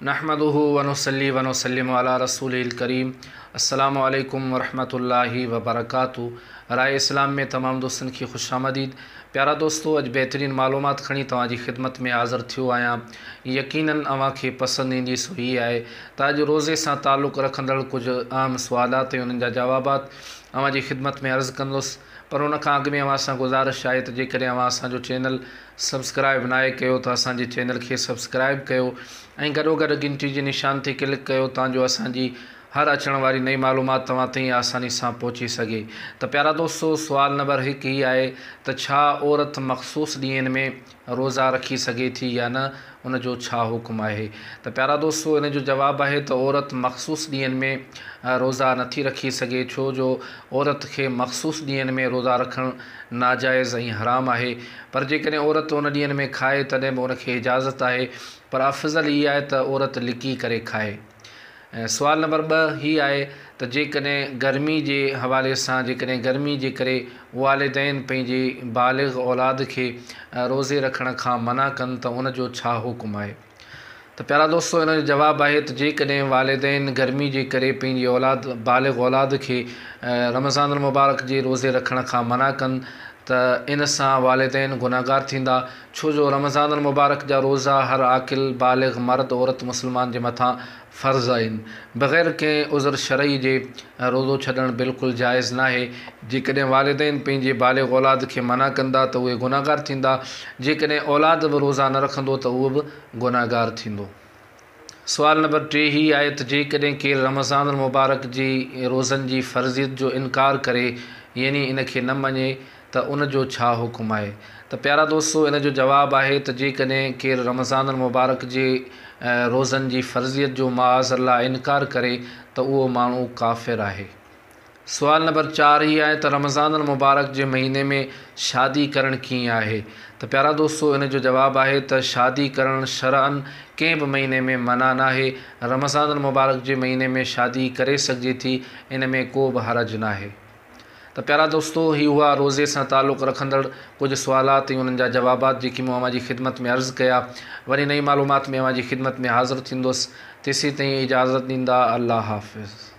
نحمده ونصلي ونسلم علي رسوله الڪريم السلام عليڪم ورحمة الله وبرڪاته راء اسلام ۾ تمام دوستن کي خوش آمديد پيارا دوستو اڄ بهترين معلومات کڻي توهان جي خدمت ۾ حاضر ٿيو آهيان يقينن اوهان کي پسند ايندي سو هي آهي ته اڄ روزي سان تعلق رکندڙ ڪجهه اهم سوالات ۽ انهن جا جوابات اوهان جي خدمت ۾ عرض ڪندس پر ان کان اڳ ۾ اوهان سان گذارش آهي ته جيڪڏهن اوهان اسان جو چينل سبسڪرائب ناهي ڪيو ته اسان جي چينل کي سبسڪرائب ڪيو ۽ گڏوگڏ گهنٽي جي نشان تي ڪلڪ ڪيو تان جو اسان جي هر اچڻ واري نئين معلومات توهان تائين آساني سان پهچي سگهي ته پيارا دوستو سوال نمبر هڪ هي آهي ته ڇا عورت مخصوص ڏينهن ۾ روزا رکي سگهي ٿي يا نه ان جو ڇا حڪم آهي؟ ته پيارا دوستو ان جو جواب آهي ته عورت مخصوص ڏينهن ۾ روزا نٿي رکي سگهي ڇو جو عورت کي مخصوص ڏينهن ۾ روزا رکڻ ناجائز ۽ حرام آهي پر جيڪڏهن عورت ان ڏينهن ۾ کائي تڏهن به ان کي اجازت آهي پر افضل هي آهي ته عورت لڪي ڪري کائي. سوال نمبر ٻه هي آهي ته جيڪڏهن گرمي جي حوالي سان جيڪڏهن گرمي جي ڪري والدين پنهنجي بالغ اولاد کي روزي رکڻ کان منع ڪن ته ان جو ڇا حڪم آهي؟ ته پيارا دوستو ان جو جواب آهي ته جيڪڏهن والدين گرمي جي ڪري پنهنجي اولاد بالغ اولاد کي رمضان المبارڪ جي روزي رکڻ کان منع ڪن ته ان سان والدين گنهگار ٿيندا ڇو جو رمضان المبارڪ جا روزا هر عاقل، بالغ، مرد عورت مسلمان جي مٿان فرض آهن. بغير ڪنهن عذر شرعي جي روزو ڇڏڻ بلڪل جائز ناهي. جيڪڏهن والدين پنهنجي بالغ اولاد کي منع ڪندا ته اهي گنهگار ٿيندا. جيڪڏهن اولاد به روزا نه رکندو ته اهو به گنهگار ٿيندو. سوال نمبر ٽي هي آهي ته جيڪڏهن ڪير رمضان المبارڪ جي روزن جي فرضيت جو انڪار ڪري يعني ان کي نه مڃي ته ان جو ڇا حڪم آهي؟ ته پيارا دوستو ان جو جواب آهي ته جيڪڏهن ڪير رمضان المبارڪ جي روزن جي فرضيت جو معاذ الله انڪار ڪري ته اهو ماڻهو ڪافر آهي. سوال نمبر چار هي آهي ته رمضان المبارڪ جي مهيني ۾ شادي ڪرڻ ڪيئن آهي؟ ته پيارا دوستو ان جو جواب آهي ته شادي ڪرڻ شرعاً ڪنهن به مهيني ۾ منع ناهي، رمضان المبارڪ جي مهيني ۾ شادي ڪري سگهجي ٿي ان ۾ ڪو به حرج ناهي. ته پيارا دوستو هي هئا روزي سان تعلق رکندڙ ڪجهه سوالات ۽ انهن جا جوابات جيڪي مون اوهان جي خدمت ۾ عرض ڪيا. وري نئين معلومات ۾ اوهان جي خدمت ۾ حاضر ٿيندس تيسين تائين اجازت ڏيندا الله حافظ.